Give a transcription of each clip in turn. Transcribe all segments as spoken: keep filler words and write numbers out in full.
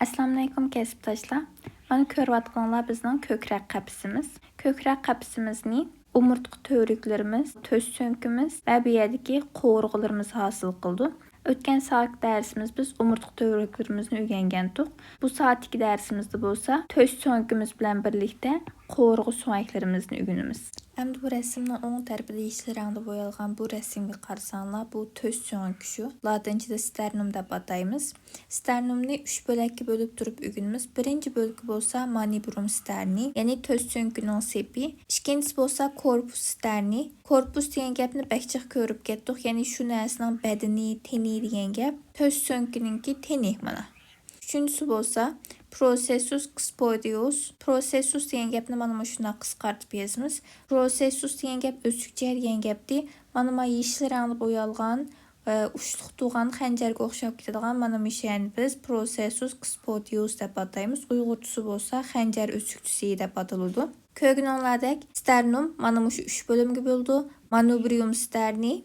ئەسسالامۇئەلەيكۇم كەسىپداشلار. مانا كۆرۈۋاتقىنىڭلار بىزنىڭ كۆكرەك قەپىسىمىز. كۆكرەك قەپىسىمىزنى ئومۇرتقا تۈۋرۈكلىرىمىز، تۆت سۆڭىكىمىز ۋە بۇ يەردىكى قوۋۇرغىلىرىمىز ھاسىل قىلىدۇ. ئۆتكەن سائەتتىكى دەرسىمىز بىز ئومۇرتقا تۈۋرۈكلىرىمىزنى ئۆگەنگەنتۇق. بۇ سائەتتىكى دەرسىمىزدە بولسا تۆت سۆڭىكىمىز بىلەن بىرلىكتە قوۋۇرغا سۆڭەكلىرىمىزنى ئۆگىنىمىز. ئەمدى بۇ رەسىمنىڭ ئوڭ تەرىپىدە يېشىل رەڭدە بويالغان بۇ رەسىمگە قارىساڭلار، بۇ تۆت سۆڭىكى شۇ. لاتىنچىدا ستەرنۇم دەپ ئاتايمىز. ستەرنۇمنى ئۈچ بۆلەككە بۆلۈپ تۇرۇپ ئۆگىنىمىز. بىرىنچى بۆلىكى بولسا مانىبروم ستەرنى، يەنى تۆت سۆڭىكىنىڭ سېپى. ئىككىنچىسى بولسا كورپۇس ستەرنى. كورپۇس دېگەن گەپنى بەك جىق كۆرۈپ كەتتۇق، يەنى شۇ نەرسىنىڭ بەدىنى، تېنى دېگەن گەپ. تۆت سۆڭىكىنىڭكى تېنى مانا. ئۈچىنچىسى بولسا پروسېسسۇس كسپودىئۇس. پروسېسسۇس دېگەن گەپنى مانا مۇشۇنداق قىسقارتىپ يازىمىز. پروسېسسۇس دېگەن گەپ ئۆسۈكچە دېگەن گەپتى. مانا ما يېشىل رەڭدە بويالغان، ئە، ئۇچلۇق تۇغان خەنجەرگە ئوخشاپ كېتىدىغان مانا مۇشۇنى بىز پروسېسسۇس كسپودىئۇس دەپ ئاتايمىز. ئۇيغۇرچىسى بولسا خەنجەر ئۆسۈكچىسى دەپ ئاتىلىدۇ. كۆرگىنىڭلاردەك ستەرنۇم مانا مۇشۇ ئۈچ بۆلۈمگە بۆلىدۇ. مانوبرىيۇم ستەرنى،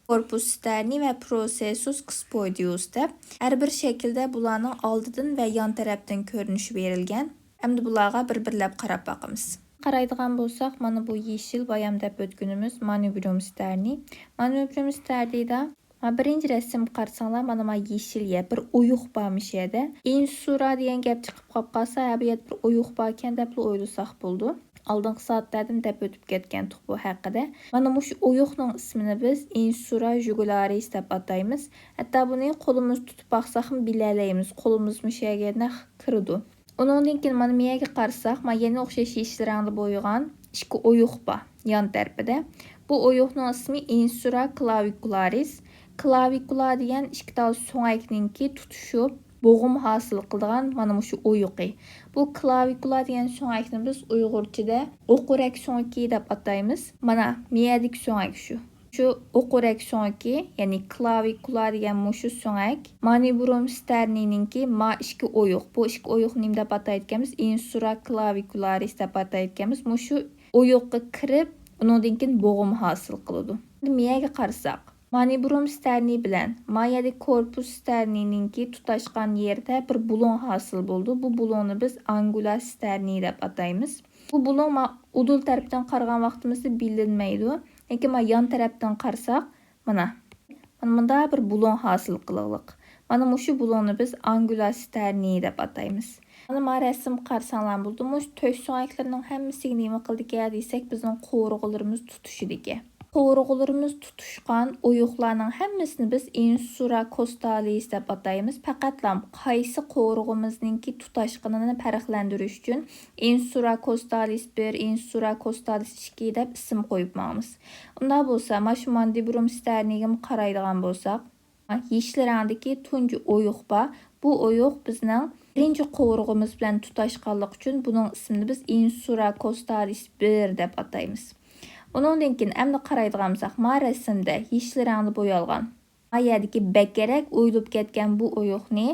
كورپۇس ستەرنى ۋە پروسېسسۇس كسپودىئۇس دەپ ھەر بىر شەكىلدە بۇلارنىڭ ئالدىدىن ۋە يان تەرەپتىن كۆرۈنۈشى بېرىلگەن. ئەمدى بۇلارغا بىر-بىرلەپ قاراپ باقىمىز. قارايدىغان بولساق، مانا بۇ يېشىل بايام دەپ ئۆتكىنىمىز مانوبرىيۇم ستەرنى. مانوبرىيۇم ستەرنىدا ما بىرىنچى رەسىمگە قارىساڭلار، مانا ما يېشىل يە بىر ئويۇق بار مۇشۇ يەردە. ئىنسۇرا دېگەن گەپ چىقىپ قاپ قالسا، ھە، بۇ يەردە بىر ئويۇق باركەن دەپلا ئويلىساق بولىدۇ. ئالدىنقى سائەتلەردىن دەپ ئۆتۈپ كەتكەنتۇق بۇ ھەققىدە. مانا مۇشۇ ئويۇقنىڭ ئىسمىنى بىز ئىنسۇرا ژۇگۇلارىس دەپ ئاتايمىز. ھەتتا بۇنى قولىمىز تۇتۇپ باقساقمۇ بىلەلەيمىز. قولىمىز مۇشۇ يەرگە نەق كىرىدۇ. ئۇنىڭدىن كېيىن مانا مۇ يەرگە قارىساق، مانا يەنە ئوخشاش يېشىل رەڭدە بويىغان ئىككى ئويۇق بار يان تەرىپىدە. بۇ ئويۇقنىڭ ئىسمى ئىنسۇرا كلاۋىكۇلارىس. كلاۋىكۇلا دېگەن ئىككى تال سۆڭەكنىڭكى تۇتۇشۇپ، بوغۇم ھاسىل قىلىدىغان مانا مۇشۇ ئويۇقى. بۇ كلاۋىكۇلا دېگەن سۆڭەكنى بىز ئۇيغۇرچىدا ئوقۇرەك سۆڭىكى دەپ ئاتايمىز. مانا مۇ يەردىكى سۆڭەك شۇ. شۇ ئوقۇرەك سۆڭىكى، يەنى كلاۋىكۇلا دېگەن مۇشۇ سۆڭەك، مانىبروم ستەرنىنىڭكى ما ئىككى ئويۇق. بۇ ئىككى ئويۇقنى نېمە دەپ ئاتايدىكەنمىز؟ ئىنسۇرا كلاۋىكۇلارىس دەپ ئاتايدىكەنمىز. مۇشۇ ئويۇققا كىرىپ، ئۇنىڭدىن كېيىن بوغۇم ھاسىل قىلىدۇ. ئەمدى مۇ يەرگە قارىساق، مانىبروم ستەرنى بىلەن ما يەردە كورپۇس ستەرنىنىڭكى تۇتاشقان يېرىدە بىر بۇلۇڭ ھاسىل بولىدۇ. بۇ بۇلۇڭنى بىز ئانگۇلا ستەرنى دەپ ئاتايمىز. بۇ بۇلۇڭ ما ئۇدۇل تەرەپتىن قارىغان ۋاقتىمىزدا بىلىنمەيدۇ. لېكىن ما يان تەرەپتىن قارىساق، مانا، مانا مۇنداق بىر بۇلۇڭ ھاسىل قىلغلىق. مانا مۇشۇ بۇلۇڭنى بىز ئانگۇلا ستەرنى دەپ ئاتايمىز. مانا ما رەسىمگە قارىساڭلار بولىدۇ. مۇشۇ تۆت سۆڭەكلەرنىڭ ھەممىسىگە نېمە قىلىدىكەن دېسەك، بىزنىڭ قوۋۇرغىلىرىمىز تۇتۇشىدىكەن. قوۋۇرغىلىرىمىز تۇتۇشقان ئويۇقلارنىڭ ھەممىسىنى بىز ئىنسۇرا كوستالىس دەپ ئاتايمىز. پەقەتلا قايسى قوۋۇرغىمىزنىڭكى تۇتاشقىنىنى پەرقلەندۈرۈش ئۈچۈن ئىنسۇرا كوستالىس بىر، ئىنسۇرا كوستالىس ئىككى دەپ ئىسىم قويۇپ ماڭىمىز. ئۇنداق بولسا، مانا شۇ ماندىبروم ستەرنىگىمۇ قارايدىغان بولساق، يېشىل رەڭدىكى تۇنجى ئويۇق بار. بۇ ئويۇق بىزنىڭ بىرىنچى قوۋۇرغىمىز بىلەن تۇتاشقانلىقى ئۈچۈن بۇنىڭ ئىسمىنى بىز ئىنسۇرا كوستالىس بىر دەپ ئاتايمىز. ئۇنىڭدىن كېيىن ئەمدى قارايدىغان بولساق، ما رەسىمدە يېشىل رەڭدە بويالغان، ما يەردىكى بەكرەك ئويۇلۇپ كەتكەن بۇ ئويۇقنى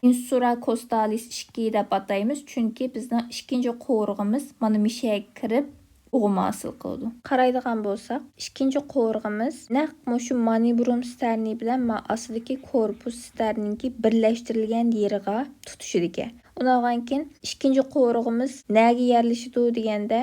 ئىنسۇرا كوستالىس ئىككى دەپ ئاتايمىز، چۈنكى بىزنىڭ ئىككىنچى قوۋۇرغىمىز مانا مۇشۇ يەرگە كىرىپ، ئوغۇم ھاسىل قىلىدۇ. قارايدىغان بولساق، ئىككىنچى قوۋۇرغىمىز نەق مۇشۇ مانىبروم ستەرنى بىلەن ما ئاستىدىكى كورپۇس ستەرنىنكى بىرلەشتۈرۈلگەن يېرىغا تۇتىشىدىكەن. ئۇنداقكەن، ئىككىنچى قوۋۇرغىمىز نەگە يەرلىشىدۇ دېگەندە،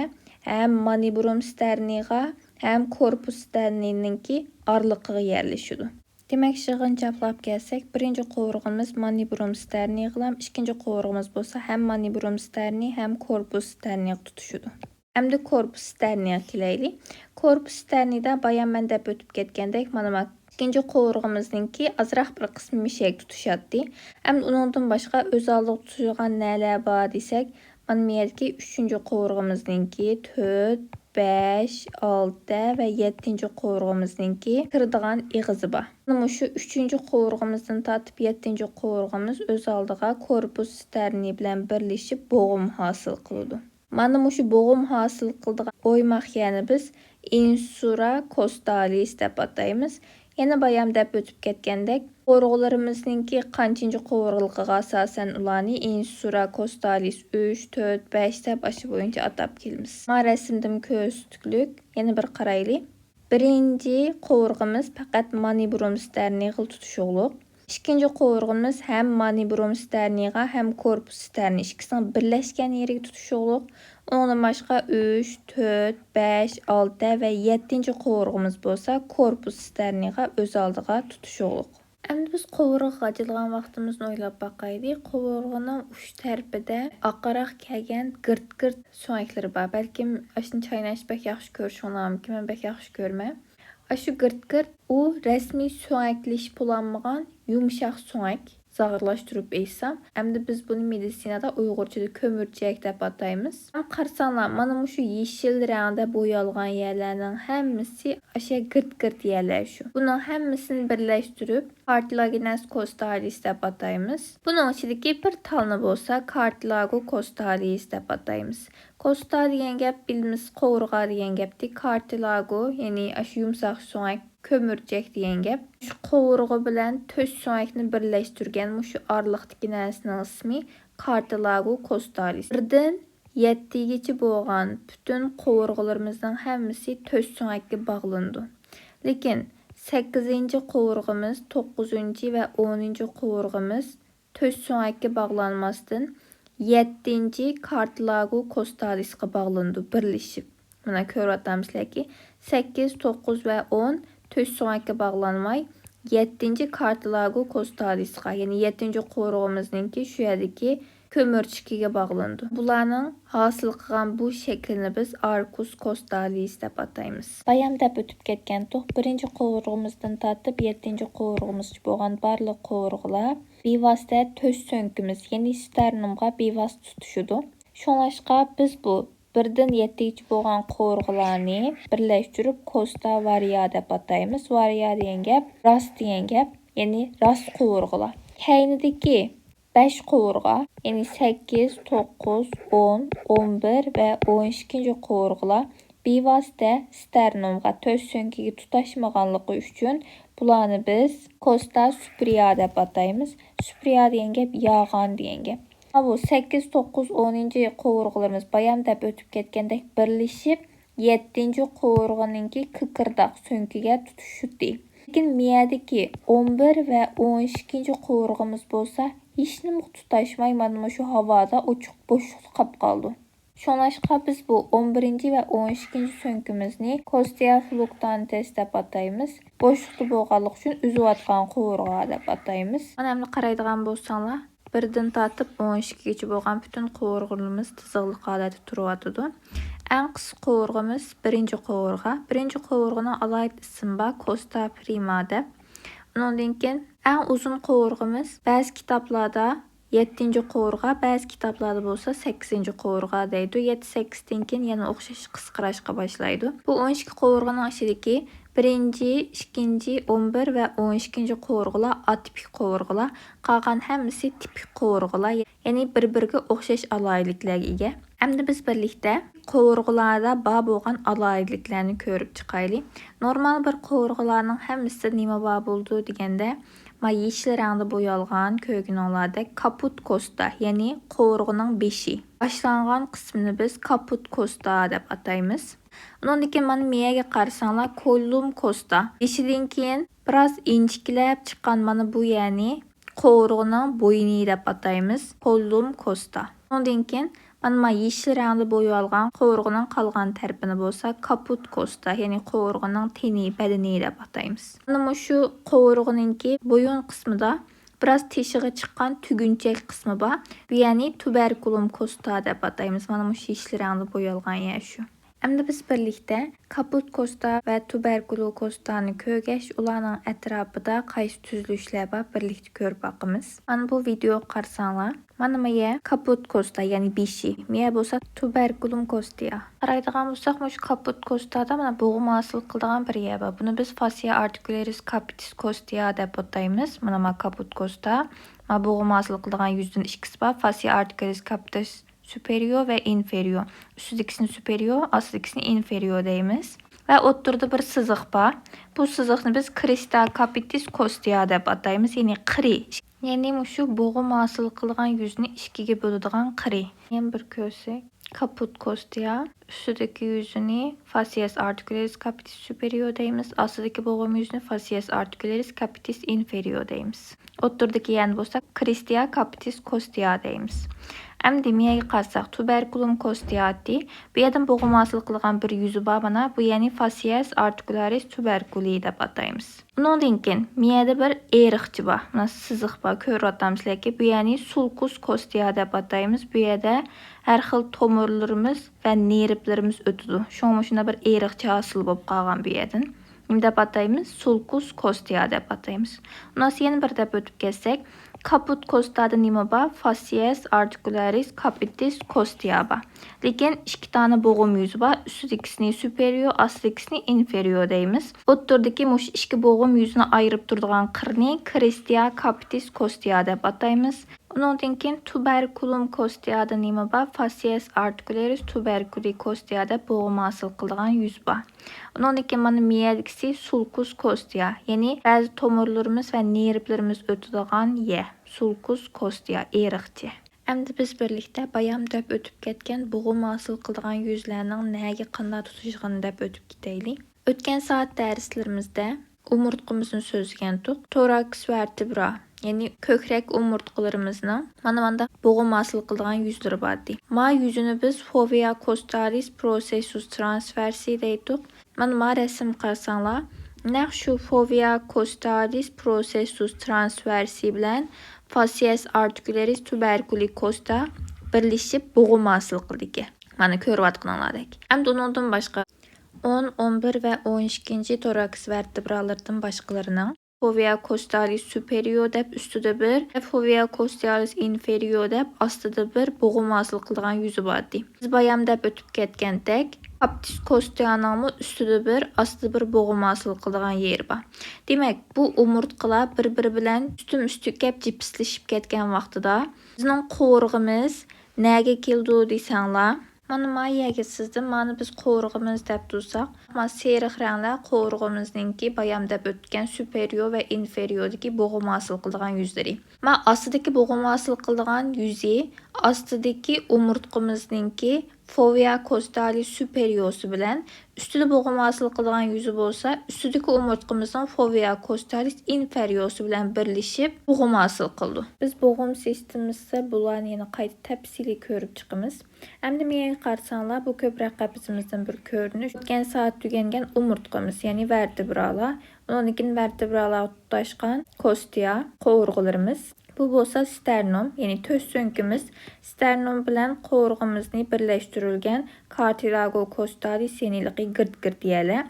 ھەم مانىبروم ستەرنىغا، ھەم كورپۇس ستەرنىنىڭكى ئارىلىقىغا يەرلىشىدۇ. دېمەك، يىغىنچاقلاپ كەلسەك، بىرىنچى قوۋۇرغىمىز مانىبروم ستەرنىغىلام، ئىككىنچى قوۋۇرغىمىز بولسا ھەم مانىبروم ستەرنى، ھەم كورپۇس ستەرنىغا تۇتىشىدۇ. ئەمدى كورپۇس ستەرنىغا كېلەيلى. كورپۇس ستەرنىدا بايام مەن دەپ ئۆتۈپ كەتكەندەك، مانا ما ئىككىنچى قوۋۇرغىمىزنىڭكى ئازراق بىر قىسمى مۇشۇ يەرگە تۇتۇشاتتى. ئەمدى ئۇنىڭدىن باشقا ئۆز ئالدىغا تۇتىدىغان نەلەر بار دېسەك، مانا ما يەردىكى ئۈچىنچى قوۋۇرغىمىزنىڭكى، تۆت، بەش، ئالتە ۋە يەتتىنچى قوۋۇرغىمىزنىڭكى كىرىدىغان ئېغىزى بار. مانا مۇشۇ ئۈچىنچى قوۋۇرغىمىزدىن تارتىپ يەتتىنچى قوۋۇرغىمىز ئۆز ئالدىغا كورپۇس ستەرنى بىلەن بىرلىشىپ بوغۇم ھاسىل قىلىدۇ. مانا مۇشۇ بوغۇم ھاسىل قىلىدىغان ئويماق يەرنى بىز ئىنسۇرا كوستالىس دەپ ئاتايمىز. يەنە بايام دەپ ئۆتۈپ كەتكەندەك، قوۋۇرغىلىرىمىزنىڭكى قانچىنچى قوۋۇرغىلىقىغا ئاساسەن ئۇلارنى ئىنسۇرا كوستالىس ئۈچ، تۆت، بەش دەپ ئاشۇ بويىچە ئاتاپ كېلىمىز. ما رەسىمدىمۇ كۆرسىتىكلىك، يەنە بىر قارايلى. بىرىنچى قوۋۇرغىمىز پەقەت مانىبروم ستەرنىغىلا تۇتۇشۇغلۇق. ئىككىنچى قوۋۇرغىمىز ھەم مانىبروم ستەرنىغا، ھەم كورپۇس ستەرنى ئىككىسىنىڭ بىرلەشكەن يېرىگە تۇتۇشۇقلۇق. ئۇنىڭدىن باشقا ئۈچ، تۆت، بەش، ئالتە ۋە يەتتىنچى قوۋۇرغىمىز بولسا كورپۇس ستەرنىغا ئۆز ئالدىغا تۇتۇشۇقلۇق. ئەمدى بىز قوۋۇرغا غاجىلىغان ۋاقتىمىزنى ئويلاپ باقايلى. قوۋۇرغىنىڭ ئۇچ تەرىپىدە ئاقراق كەلگەن گىرت-گىرت سۆڭەكلىرى بار. بەلكىم ئاشۇنى چايناش بەك ياخشى كۆرۈشۈڭلار مۇمكىن، مەن بەك ياخشى كۆرىمەن. ئاشۇ گىرت-گىرت ئۇ رەسمىي سۆڭەكلىشىپ بولالمىغان يۇمشاق سۆڭەك، زاغرىلاشتۇرۇپ ئېيتسام. ئەمدى بىز بۇنى مېدىتسىنادا ئۇيغۇرچىدا كۆمۈرچەك دەپ ئاتايمىز. قارىساڭلار، مانا مۇشۇ يېشىل رەڭدە بويالغان يەرلەرنىڭ ھەممىسى ئاشۇ گىرت-گىرت يەرلەر شۇ. بۇنىڭ ھەممىسىنى بىرلەشتۈرۈپ كارتىلاگىنەس كوستالىس دەپ ئاتايمىز. بۇنىڭ ئىچىدىكى بىر تالنى بولسا كارتىلاگو كوستالىس دەپ ئاتايمىز. كوستا دېگەن گەپ بىلىمىز، قوۋۇرغا دېگەن گەپتى. كارتىلاگو، يەنى ئاشۇ يۇمشاق سۆڭەك، كۆمۈرچەك دېگەن گەپ. شۇ قوۋۇرغا بىلەن تۆت سۆڭەكنى بىرلەشتۈرگەن مۇشۇ ئارىلىقتىكى نەرسىنىڭ ئىسمى كارتىلاگو كوستالىس. بىردىن يەتتىگىچە بولغان پۈتۈن قوۋۇرغىلىرىمىزنىڭ ھەممىسى تۆت سۆڭەككە باغلىنىدۇ. لېكىن سەككىزىنچى قوۋۇرغىمىز، توققۇزىنچى ۋە ئونىنچى قوۋۇرغىمىز تۆت سۆڭەككە باغلانماستىن، يەتتىنچى كارتىلاگو كوستالىسقا باغلىنىدۇ، بىرلىشىپ. مانا كۆرۈۋاتامسىلەركى، سەككىز، توققۇز ۋە ئون تۆت سۆڭەككە باغلانماي، يەتتىنچى كارتىلاگو كوستالىسقا، يەنى يەتتىنچى قوۋۇرغىمىزنىڭكى شۇ يەردىكى كۆمۈرچىكىگە باغلىنىدۇ. بۇلارنىڭ ھاسىل قىلغان بۇ شەكلىنى بىز ئاركۇس كوستالىس دەپ ئاتايمىز. بايام دەپ ئۆتۈپ كەتكەنتۇق، بىرىنچى قوۋۇرغىمىزدىن تارتىپ يەتتىنچى قوۋۇرغىمىزغىچە بولغان بارلىق قوۋۇرغىلار بىۋاسىتە تۆت سۆڭىكىمىز، يەنى ستەرنومغا بىۋاسىتە تۇتىشىدۇ. شۇڭلاشقا بىز بۇ بىردىن يەتتىگىچە بولغان قوۋۇرغىلارنى بىرلەشتۈرۈپ كوستا ۋارىيا دەپ ئاتايمىز. ۋارىيا دېگەن گەپ راست دېگەن گەپ، يەنى راست قوۋۇرغىلار. كەينىدىكى بەش قوۋۇرغا، يەنى سەككىز، توققۇز، ئون، ئون بىر ۋە ئون ئىككىنچى قوۋۇرغىلار بىۋاسىتە ستەرنومغا تۆت سۆڭىكىگە تۇتاشمىغانلىقى ئۈچۈن بۇلارنى بىز كوستا سۇپرىيا دەپ ئاتايمىز. سۇپرىيا دېگەن گەپ ياغان دېگەن گەپ. مانا بۇ سەككىز، توققۇز، ئونىنچى قوۋۇرغىلىرىمىز بايام دەپ ئۆتۈپ كەتكەندەك بىرلىشىپ، يەتتىنچى قوۋۇرغىنىڭكى كىكىرداق سۆڭىكىگە تۇتىشىدۇ. لېكىن مىيەدىكى ئون بىر ۋە ئون ئىككىنچى قوۋۇرغىمىز بولسا ھېچنېمىگە تۇتاشماي، مانا مۇشۇ ھاۋادا ئوچۇق بوشلۇقتا قاپ قالىدۇ. شۇڭلاشقا بىز بۇ ئون بىرىنچى ۋە ئون ئىككىنچى سۆڭىكىمىزنى كوستىيا فلۇكتانتېس دەپ ئاتايمىز. بوشلۇقتا بولغانلىقى ئۈچۈن ئۈزۈۋاتقان قوۋۇرغا دەپ ئاتايمىز. مانا ئەمدى قارايدىغان بولساڭلار، بىردىن تارتىپ ئون ئىككىگىچە بولغان پۈتۈن قوۋۇرغىلىرىمىز تىزىقلىق ھالەتتە تۇرۇۋاتىدۇ. ئەڭ قىسقا قوۋۇرغىمىز بىرىنچى قوۋۇرغا. بىرىنچى قوۋۇرغىنىڭ ئالاھىدە ئىسمى بار، كوستا پرىما دەپ. ئۇنىڭدىن كېيىن ئەڭ ئۇزۇن قوۋۇرغىمىز بەزى كىتابلاردا يەتتىنچى قوۋۇرغا، بەزى كىتابلاردا بولسا سەككىزىنچى قوۋۇرغا دەيدۇ. يەتتە، سەككىزدىن كېيىن يەنە ئوخشاش قىسقىراشقا باشلايدۇ. بۇ ئون ئىككى قوۋۇرغىنىڭ ئىچىدىكى بىرىنچى، ئىككىنچى، ئون بىر ۋە ئون ئىككىنچى قوۋۇرغىلار ئاتىپىك قوۋۇرغىلار. قالغان ھەممىسى تىپىك قوۋۇرغىلار، يەنى بىر-بىرىگە ئوخشاش ئالاھىدىلىكلەرگە ئىگە. ئەمدى بىز بىرلىكتە قوۋۇرغىلاردا بار بولغان ئالاھىدىلىكلەرنى كۆرۈپ چىقايلى. نورمال بىر قوۋۇرغىلارنىڭ ھەممىسىدە نېمە بار بولىدۇ دېگەندە، ما يېشىل رەڭدە بويالغان كۆرگىنىڭلاردەك كاپۇت كوستا، يەنى قوۋۇرغىنىڭ بېشى. باشلانغان قىسمىنى بىز كاپۇت كوستا دەپ ئاتايمىز. ئۇنىڭدىن كېيىن مانا مېيەگە قارىساڭلار، كوللۇم كوستا. بېشىدىن كېيىن بىراز ئىنچىكىلەپ چىققان مانا بۇ يەرنى قوۋۇرغىنىڭ بوينى دەپ ئاتايمىز، كوللۇم كوستا. ئۇنىڭدىن كېيىن مانا ما يېشىل رەڭدە بويىۋالغان قوۋۇرغىنىڭ قالغان تەرىپىنى بولسا كاپۇت كوستا، يەنى قوۋۇرغىنىڭ تېنى، بەدىنى دەپ ئاتايمىز. مانا مۇشۇ قوۋۇرغىنىڭكى بويۇن قىسمىدا بىراز تېشىغا چىققان تۈگۈنچەك قىسمى بار. بۇ يەرنى تۇبەركۇلۇم كوستا دەپ ئاتايمىز. مانا مۇشۇ يېشىل رەڭدە بويالغان يەر شۇ. ئەمدى بىز بىرلىكتە كاپۇت كوستا ۋە تۇبەركۇلو كوستانى كۆرگەچ، ئۇلارنىڭ ئەتراپىدا قايسى تۈزۈلۈشلەر بار، بىرلىكتە كۆرۈپ باقىمىز. مانا بۇ ۋىدېئوغا قارىساڭلار، مانا ما يەر كاپۇت كوستا، يەنى بېشى. ما يەر بولسا تۇبەركۇلۇم كوستىيا. قارايدىغان بولساق، مۇشۇ كاپۇت كوستادا مانا بوغۇم ھاسىل قىلىدىغان بىر يەر بار. بۇنى بىز فاسيا ئارتىكۇلېرىس كاپىتىس كوستىيا دەپ ئاتايمىز. مانا ما كاپۇت كوستا. ما بوغۇم ھاسىل قىلىدىغان يۈزدىن ئىككىسى بار. فاسيا ئارتىكۇلېرىس كاپىتىس سۇپېرىيور ۋە ئىنفېرىيور. ئۈستىدىكىسىنى سۇپېرىيور، ئاستىدىكىسىنى ئىنفېرىيور دەيمىز. ۋە ئوتتۇرىدا بىر سىزىق بار. بۇ سىزىقنى بىز كرېستا كاپىتىس كوستىيا دەپ ئاتايمىز، يەنى قىرى. يەنى مۇشۇ بوغۇم ھاسىل قىلغان يۈزنى ئىككىگە بۆلىدىغان قىرى. يەنە بىر كۆرسەك. كاپۇت كوستىيا. ئۈستىدىكى يۈزىنى فاسسىيەس ئارتىكۇلەرىس كاپىتىس سۇپېرىيور دەيمىز. ئاستىدىكى بوغۇم يۈزىنى فاسسىيەس ئارتىكۇلەرىس كاپىتىس ئىنفېرىيور دەيمىز. ئوتتۇرىدىكى يەنى بولسا كرېستىيا كاپىتىس كوستىيا دەيمىز. ئەمدى مىيەگە قارىساق، تۇبەركۇلۇم كوستىياتى. بۇ يەردىن بوغۇم ھاسىل قىلغان بىر يۈزى بار مانا. بۇ يەنى فاسسىيەس ئارتىكۇلەرىس تۇبەركۇلى دەپ ئاتايمىز. ئۇنىڭدىن كېيىن مىيەدە بىر ئېرىقچە بار. مانا سىزىق بار، كۆرۈۋاتامسىلەركى. بۇ يەنى سۇلكۇس كوستىيا دەپ ئاتايمىز. بۇ يەردە ھەر خىل تومۇرلىرىمىز ۋە نېرۋىلىرىمىز ئۆتىدۇ. شۇڭا مۇشۇنداق بىر ئېرىقچە ھاسىل بولۇپ قالغان بۇ يەردىن. نېمە دەپ ئاتايمىز؟ سۇلكۇس كوستىيا دەپ ئاتايمىز. ئۇنىڭ ئۈستىگە يەنە بىر دەپ ئۆتۈپ كەتسەك، كاپۇت كوستىيادا نېمە بار؟ فاسسىيەس ئارتىكۇلەرىس كاپىتىس كوستىيا بار. لېكىن ئىككى دانە بوغۇم يۈزى بار. ئۈستىدىكىسىنى سۇپېرىيور، ئاستىدىكىسىنى ئىنفېرىيور دەيمىز. ئوتتۇرىدىكى مۇشۇ ئىككى بوغۇم يۈزىنى ئايرىپ تۇرىدىغان قىرنى كرېستىيا كاپىتىس كوستىيا دەپ ئاتايمىز. ئۇنىڭدىن كېيىن تۇبەركۇلۇم كوستىيادا نېمە بار؟ فاسسىيەس ئارتىكۇلەرىس تۇبەركۇلى كوستىيا دەپ بوغۇم ھاسىل قىلىدىغان يۈز بار. ئۇنىڭدىن كېيىن مانا مىيەدىكىسى سۇلكۇس كوستىيا، يەنى بەزى تومۇرلىرىمىز ۋە نېرۋىلىرىمىز ئۆتىدىغان يەر. سۇلكۇس كوستىيا، ئېرىقچە. ئەمدى بىز بىرلىكتە بايام دەپ ئۆتۈپ كەتكەن بوغۇم ھاسىل قىلىدىغان يۈزلەرنىڭ نەگە قانداق تۇتىشىدىغىنى دەپ ئۆتۈپ كېتەيلى. ئۆتكەن سائەت دەرسلىرىمىزدە ئومۇرتقىمىزنى سۆزلىگەنتۇق. توراكس ۋەرتېبرا، يەنى كۆكرەك ئومۇرتقىلىرىمىزنىڭ مانا مانداق بوغۇم ھاسىل قىلىدىغان يۈزلىرى باردى. ما يۈزىنى بىز فوۋىيا كوستالىس پروسېسسۇس ترانسۋېرسى دەيتۇق. مانا ما رەسىمگە قارىساڭلار، نەق شۇ فوۋىيا كوستالىس پروسېسسۇس ترانسۋېرسى بىلەن فاسسىيەس ئارتىكۇلەرىس تۇبەركۇلى كوستا بىرلىشىپ بوغۇم ھاسىل قىلىدىكەن. مانا كۆرۈۋاتقىنىڭلاردەك. ئەمدى ئۇنىڭدىن باشقا ئون، ئون بىر ۋە ئون ئىككىنچى توراكس ۋەرتېبرالىرىدىن باشقىلىرىنىڭ فوۋىيا كوستالىس سۇپېرىيور دەپ ئۈستىدە بىر، فوۋىيا كوستالىس ئىنفېرىيور دەپ ئاستىدا بىر بوغۇم ھاسىل قىلىدىغان يۈزى باردى. بىز بايام دەپ ئۆتۈپ كەتكەندەك، كاپىتىس كوستىيانىڭمۇ ئۈستىدە بىر، ئاستىدا بىر بوغۇم ھاسىل قىلىدىغان يېرى بار. دېمەك، بۇ ئومۇرتقىلار بىر-بىرى بىلەن ئۈستمۇ ئۈستۈك كەپ جىپسلىشىپ كەتكەن ۋاقتىدا، بىزنىڭ قوۋۇرغىمىز نەگە كېلىدۇ دېسەڭلار، مانا ما يەرگە سىزدىم، مانى بىز قوۋۇرغىمىز دەپ تۇرساق، ما سېرىق رەڭلەر قوۋۇرغىمىزنىڭكى بايام دەپ ئۆتكەن سۇپېرىيور ۋە ئىنفېرىيوردىكى بوغۇم ھاسىل قىلىدىغان يۈزلىرى. ما ئاستىدىكى بوغۇم ھاسىل قىلىدىغان يۈزى ئاستىدىكى ئومۇرتقىمىزنىڭكى فوۋىيا كوستالىس سۇپېرىيورسى بىلەن ئۈستىدە بوغۇم ھاسىل قىلىدىغان يۈزى بولسا، ئۈستىدىكى ئومۇرتقىمىزنىڭ فوۋىيا كوستالىس ئىنفېرىيورسى بىلەن بىرلىشىپ بوغۇم ھاسىل قىلىدۇ. بىز بوغۇم سىستېمىسى بۇلارنى يەنە قايتا تەپسىلىي كۆرۈپ چىقىمىز. ئەمدى مېنى قارىساڭلار، بۇ كۆپرەك قەپىسىمىزدىن بىر كۆرۈنۈش. ئۆتكەن سائەت تۈگەنگەن ئومۇرتقىمىز، يەنى ۋەرتېبرالار. ئۇنىڭدىن كېيىن ۋەرتېبرالارغا تۇتاشقان كوستىيا، قوۋۇرغىلىرىمىز. بۇ بولسا ستېرنوم، يەنى تۆت سۆڭىكىمىز. ستېرنوم بىلەن قوۋۇرغىمىزنى بىرلەشتۈرۈلگەن كارتىلاگو كوستالىس يەنىلىقى گىرد-گىرد يەرلەر.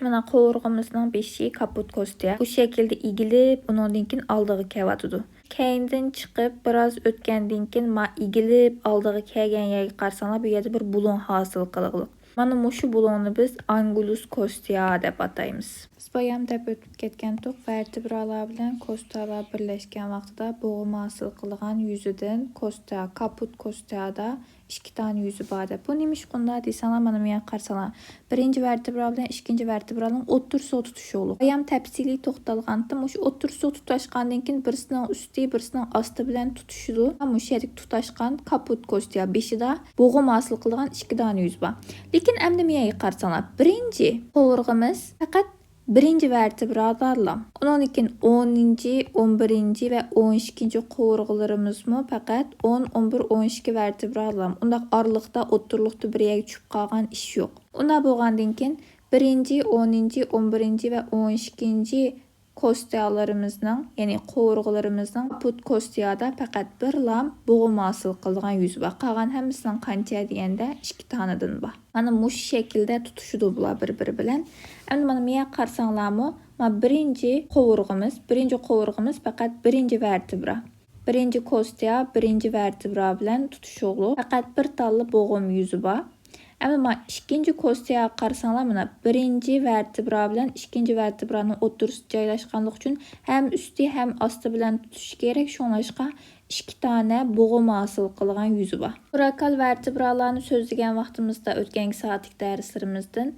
مانا قوۋۇرغىمىزنىڭ بېشى كاپۇت كوستىيا. بۇ شەكىلدە ئېگىلىپ، ئۇنىڭدىن كېيىن ئالدىغا كېلىۋاتىدۇ. كەينىدىن چىقىپ، بىراز ئۆتكەندىن كېيىن، ما ئېگىلىپ ئالدىغا كەلگەن يەرگە قارىساڭلار، بۇ يەردە بىر بۇلۇڭ ھاسىل قىلغلىق. مانا مۇشۇ بۇلۇڭنى بىز ئانگۇلۇس كوستىيا دەپ ئاتايمىز. بىز بايام دەپ ئۆتۈپ كەتكەنتۇق، ۋەرتېبرالار بىلەن كوستالار بىرلەشكەن ۋاقتىدا بوغۇم ھاسىل قىلىدىغان يۈزىدىن كوستا، كاپۇت كوستىيادا ئىككى دانە يۈزى بار دەپ. بۇ نېمىشقا ئۇنداق دېسەڭلار، مانا مېنى قارىساڭلار. بىرىنچى ۋەرتېبرا بىلەن ئىككىنچى ۋەرتېبرانىڭ ئوتتۇرىسىغا تۇتۇشۇقلۇق. بايام تەپسىلىي توختالغانتىم، مۇشۇ ئوتتۇرىسىغا تۇتاشقاندىن كېيىن بىرسىنىڭ ئۈستى، بىرسىنىڭ ئاستى بىلەن تۇتىشىدۇ. مۇشۇ يەردىكى تۇتاشقان كاپۇت كوستىيا بېشىدا بوغۇم ھاسىل قىلىدىغان ئىككى دانە يۈز بار. لېكىن ئەمدى مېنى قارىساڭلار، بىرىنچى قوۋۇرغىمىز پەقەت بىرىنچى ۋەرتېبرادىلا. ئۇنىڭدىن كېيىن ئونىنچى، ئون بىرىنچى ۋە ئون ئىككىنچى قوۋۇرغىلىرىمىزمۇ پەقەت ئون، ئون بىر، ئون ئىككى ۋەرتېبرادىلا. ئۇنداق ئارىلىقتا، ئوتتۇرىلىقتا بىر يەرگە چۈشۈپ قالغان ئىش يوق. ئۇنداق بولغاندىن كېيىن بىرىنچى، ئونىنچى، ئون بىرىنچى ۋە ئون ئىككىنچى كوستالىرىمىزنىڭ، يەنى قوۋۇرغىلىرىمىزنىڭ كاپۇت كوستىيادا پەقەت بىرلا بوغۇم ھاسىل قىلىدىغان يۈزى بار. قالغان ھەممىسىنىڭ قانچە دېگەندە ئىككى تانىدىن بار. مانا مۇشۇ شەكىلدە تۇتۇشىدۇ بۇلار بىر-بىرى بىلەن. ئەمدى مانا مېنى قارىساڭلارمۇ، مانا بىرىنچى قوۋۇرغىمىز، بىرىنچى قوۋۇرغىمىز پەقەت بىرىنچى ۋەرتېبرا. بىرىنچى كوستىيا، بىرىنچى ۋەرتېبرا بىلەن تۇتۇشۇقلۇق. پەقەت بىر تاللا بوغۇم يۈزى بار. ئەمما مانا ئىككىنچى كوستىياغا قارىساڭلار، مانا بىرىنچى ۋەرتېبرا بىلەن ئىككىنچى ۋەرتېبرانىڭ ئوتتۇرىسىدا جايلاشقانلىقى ئۈچۈن ھەم ئۈستى، ھەم ئاستى بىلەن تۇتۇشى كېرەك. شۇڭلاشقا ئىككى تانە بوغۇم ھاسىل قىلغان يۈزى بار. توراكال ۋەرتېبرالارنى سۆزلىگەن ۋاقتىمىزدا ئۆتكەنكى سائەتلىك دەرسلىرىمىزدىن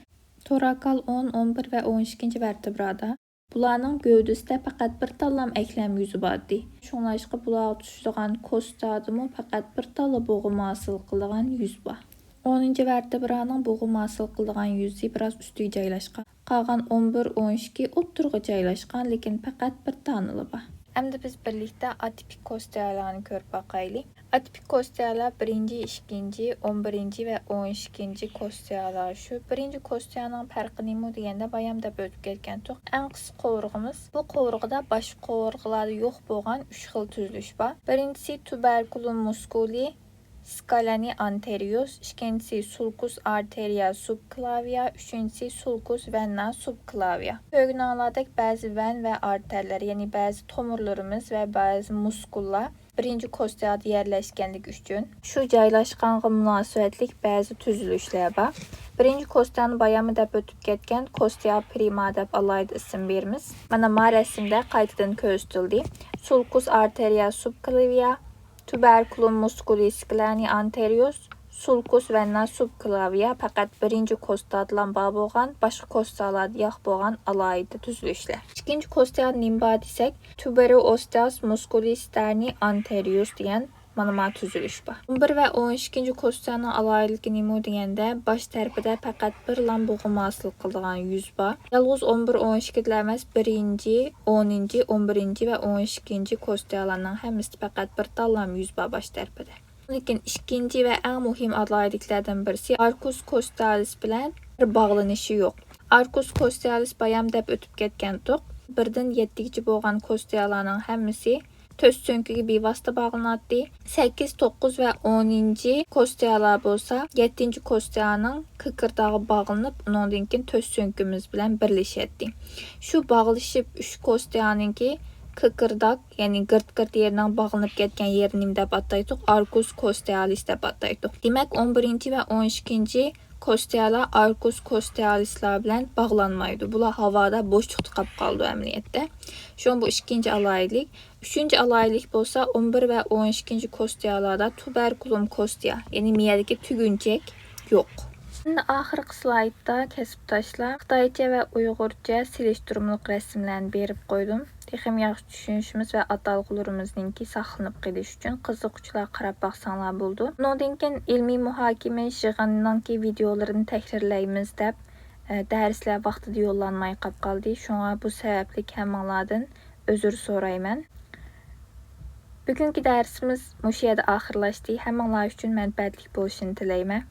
توراكال ئون، ئون بىر ۋە ئون ئىككىنچى ۋەرتېبرادا بۇلارنىڭ گەۋدىسىدە پەقەت بىر تاللام ئەكلەم يۈزى بار ئىدى. شۇڭلاشقا بۇلارغا چۈشىدىغان كوستىدىمۇ پەقەت بىر تاللا بوغۇم ھاسىل قىلىدىغان يۈز بار. ئونىنچى ۋەرتېبرانىڭ بوغۇم ھاسىل قىلىدىغان يۈزى بىراز ئۈستىگە جايلاشقان. قالغان ئون بىر، ئون ئىككى ئوتتۇرىغا جايلاشقان، لېكىن پەقەت بىر تانىلا بار. ئەمدى بىز بىرلىكتە ئاتىپىك كوستىيالارنى كۆرۈپ باقايلى. ئاتىپىك كوستىيالار بىرىنچى، ئىككىنچى، ئون بىرىنچى ۋە ئون ئىككىنچى كوستىيالار. شۇ بىرىنچى كوستىيانىڭ پەرقى نېمە دېگەندە، بايام دەپ ئۆتۈپ كەتكەنتۇق. ئەڭ قىسقا قوۋۇرغىمىز. بۇ قوۋۇرغىدا باشقا قوۋۇرغىلاردا يوق بولغان ئۈچ خىل تۈزۈلۈش بار. بىرىنچىسى تۇبېركۇلوم مۇسكۇلى سكالانى ئانتېرىيوس، ئىككىنچىسى سۇلكۇس ئارتېرىيا سۇبكلاۋىيا، ئۈچىنچىسى سۇلكۇس ۋېنا سۇبكلاۋىيا. كۆرگىنىڭلاردەك بەزى ۋەن ۋە ئارتەرلەر، يەنى بەزى تومۇرلىرىمىز ۋە بەزى مۇسكۇللار بىرىنچى كوستىيادا يەرلەشكەنلىكى ئۈچۈن، شۇ جايلاشقانغا مۇناسىۋەتلىك بەزى تۈزۈلۈشلەر بار. بىرىنچى كوستىيانى باياممۇ دەپ ئۆتۈپ كەتكەن، كوستىيا پرىما دەپ ئالاھىدە ئىسىم بېرىمىز. مانا، ما رەسىمدە قايتىدىن كۆرسىتىلدى. سۇلكۇس ئارتېرىيا سۇبكلاۋىيا، تۇبېركۇلوم مۇسكۇلى سكالانى ئانتېرىيوس، سۇلكۇس ۋېنا سۇبكلاۋىيا پەقەت بىرىنچى كوستادىلا بار بولغان، باشقا كوستالاردا ياق بولغان ئالاھىدە تۈزۈلۈشلەر. ئىككىنچى كوستادا نېمە بار دېسەك، تۇبېرو ئوستاس مۇسكۇلى ستارنى ئانتېرىيوس دېگەن مانا ما تۈزۈلۈش بار. ئون بىر ۋە ئون ئىككىنچى كوستانىڭ ئالاھىدىلىكى نېمە دېگەندە، باش تەرىپىدە پەقەت بىر لام بوغۇم ھاسىل قىلىدىغان يۈز بار. يالغۇز ئون بىر، ئون ئىككىدىلا ئەمەس، بىرىنچى، ئونىنچى، ئون بىرىنچى ۋە ئون ئىككىنچى كوستالارنىڭ ھەممىسىدە پەقەت بىر تاللام يۈز بار باش تەرىپىدە. لېكىن ئىككىنچى ۋە ئەڭ مۇھىم ئالاھىدىلىكلەردىن بىرسى ئاركۇس كوستالىس بىلەن بىر باغلىنىشى يوق. ئاركۇس كوستالىس بايام دەپ ئۆتۈپ كەتكەنتۇق. بىردىن يەتتىگىچە بولغان كوستالارنىڭ ھەممىسى تۆت سۆڭىكىگە بىۋاسىتە باغلىناتتى. سەككىز، توققۇز ۋە ئونىنچى كوستالار بولسا يەتتىنچى كوستانىڭ كىركىرىدىغا باغلىنىپ، ئۇنىڭدىن كېيىن تۆت سۆڭىكىمىز بىلەن بىرلىشەتتى. شۇ باغلىشىپ ئۈچ كوستانىڭكى كىركىرىداك، يەنى گىرت-گىرت يېرىنىڭ باغلىنىپ كەتكەن يېرىنى نېمە دەپ ئاتايتتۇق؟ ئاركۇس كوستالىس دەپ ئاتايتتۇق. دېمەك، ئون بىرىنچى ۋە ئون ئىككىنچى كوستالار ئاركۇس كوستالىسلار بىلەن باغلانمايدۇ. بۇلار ھاۋادا بوشلۇقتا قاپ قالىدۇ ئەمەلىيەتتە. شۇڭا بۇ ئىككىنچى ئالاھىدىلىك. ئۈچىنچى ئالاھىدىلىك بولسا ئون بىر ۋە ئون ئىككىنچى كوستالاردا تۇبېركۇلوم كوستال، يەنى مېيەدىكى تۈگۈنچەك يوق. ئەمدى ئاخىرقى سلايدتا، كەسىپداشلار، خىتايچە ۋە ئۇيغۇرچە سېلىشتۇرمىلىق رەسىملەرنى بېرىپ قويدۇم. تېخىمۇ ياخشى چۈشىنىشىمىز ۋە ئاتالغۇلىرىمىزنىڭكى ساقلىنىپ قېلىشى ئۈچۈن قىزىققۇچىلار قاراپ باقساڭلار بولىدۇ. بۇنىڭدىن كېيىن ئىلمىي مۇھاكىمە يىغىنىنىڭكى ۋىدىيولىرىنى تەھرىرلەيمىز دەپ، ئە، دەرسلەر ۋاقتىدا يوللانماي قاپ قالدى. شۇڭا بۇ سەۋەبلىك ھەممىڭلاردىن ئۆزۈر سورايمەن. بۈگۈنكى دەرسىمىز مۇشۇ يەردە ئاخىرلاشتى. ھەممىڭلار ئۈچۈن مەنپەئەتلىك بولۇشىنى تىلەيمەن.